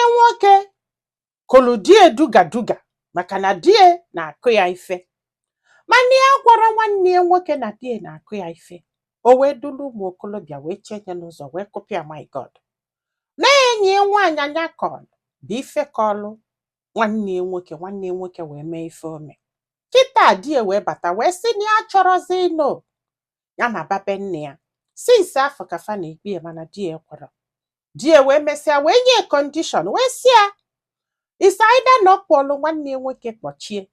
Ya nwoke kụlụ die duga duga maka na die na-akụ ya ife, mana ya gwara nwanne ya nwoke na die na-akụ ya ife. O wee dulu ụmụ okolobịa wee chee ya n'ụzọ wee kụpịa. My God, na enyi ya nwaanyị anya kọlụ bụ ife kọlụ nwanne ya nwoke. Nwanne ya nwoke wee mee ife ome. Kịta di ya wee bata wee sị na ya chọrọzi ịnụ ya na babe nne ya since afọ ka fa na-ekpe ya, mana di ya ekwere. Di ya wee mesịa wee nye condition, wee sị ya is either na ọ kpọlụ nwanne ya nwoke kpọchie,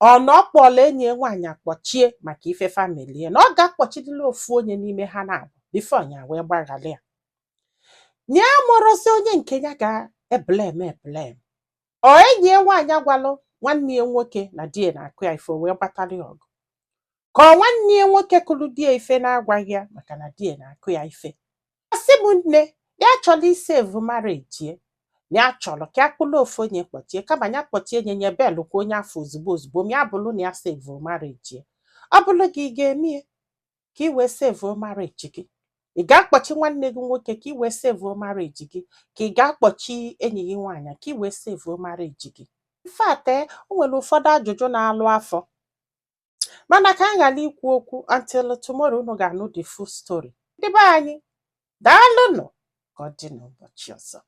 ọ na ọ kpọlụ enyi ya nwaanyị akpọchie maka ife family ya, na ọ ga-akpọchidila ofu onye n'ime ha na before ya wee gbaghalị ya. Na ya mụrụzi onye nke ya ga-eblame eblame, ọ enyi ya nwaanyị agwalụ nwanne ya nwoke na di ya na-akụ ya ife, o wee gbatara ya ọgụ, ka ọ nwanne ya nwoke kụrụ di ya ife na-agwaghị ya maka na di ya na-akụ ya ife. Asị m nne, ya chọrọ isave marriage ya, na ya chọrọ ka ya kpụlụ ofu onye kpọchie, kama ya kpọchie nye nye belụ kwa onye afọ ozugbo ozugbo, ma ya bụrụ na ya save marriage ya. Ọ bụrụ gị, ị ga-eme ya ka ị wee save marriage gị? Ị ga-akpọchi nwanne gị nwoke ka ị wee save marriage gị, ka ị ga-akpọchi enyi gị nwaanyị ka ị wee save marriage gị? In fact, o nwere ụfọdụ ajụjụ na-alụ afọ, mana ka m ghara ikwu okwu. Until tomorrow, unu ga-anụ the full story. Ndị be anyị, daalụnụ. Ka ọ dị n'ụbọchị ọzọ.